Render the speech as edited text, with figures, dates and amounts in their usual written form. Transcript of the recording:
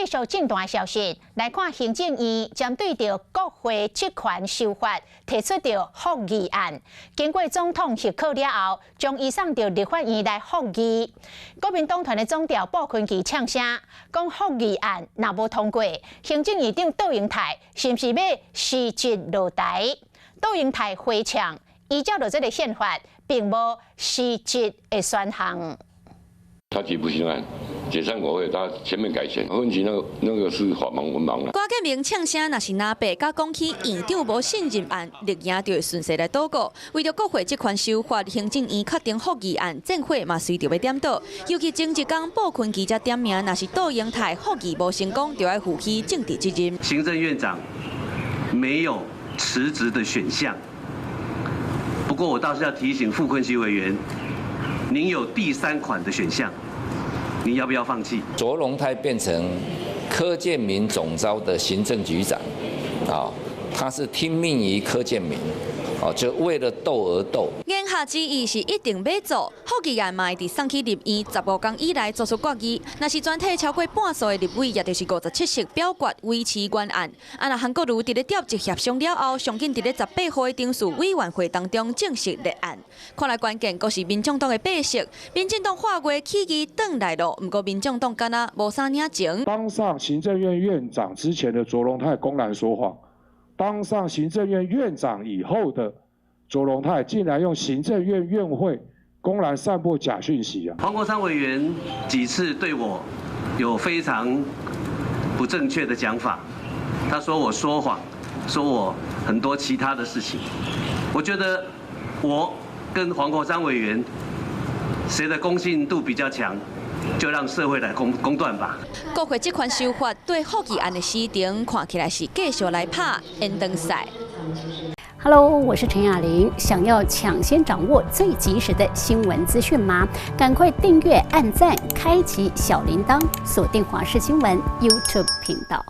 續政壇消息來看，行政院針對著國會職權修法提出著覆議案，經過總統核可了後，將移送到立法院來覆議。國民黨團的總召傅崐萁嗆聲，講覆議案若無通過，行政院長卓榮泰是毋是欲辭職落台？卓榮泰回嗆，依照著這个憲法，並無辭職的選項。他提不信任案，解散國會，他全面改選。問題那個是法盲文盲啦。郭建明嗆聲，若是藍白佮講起院長無信任案，綠營就會順勢來倒戈。為著國會職權修法，行政院確定覆議案，戰火嘛隨著欲點火。尤其前一工傅崐萁才點名，若是卓榮泰覆議無成功，就愛負起政治責任。行政院長沒有辭職的選項。不過我倒是要提醒傅崐萁委員，您有第三款的選項，你要不要放棄？卓榮泰變成柯建銘總召的行政局長，啊，他是聽命於柯建銘，哦，就為了鬥而鬥。言下之意是一定欲做，覆議案嘛會佇送去立院15工以內做出決議。若是全體超過半數的立委，也就是57席表決維持原案。啊，若韓國瑜佇咧調集協商了後，上緊佇咧18號的程序委員會當中正式立案。看來關鍵閣是民眾黨的八席，民進黨化月起義轉來咯，毋過民眾黨敢若無啥領情。當上行政院院長之前的卓榮泰公然說謊，當上行政院院長以後的卓榮泰竟然用行政院院會公然散布假訊息啊！黃國昌委員幾次對我有非常不正確的講法，他說我說謊，說我很多其他的事情。我覺得我跟黃國昌委員誰的公信度比較強，就讓社會來公斷吧。國會職權修法對覆議案的時程看起來是繼續來拍延長賽。 Hello，我是陳雅玲。想要搶先掌握最及時的新聞資訊嗎？趕快訂閱、按讚、開啟小鈴鐺，鎖定華視新聞 YouTube 頻道。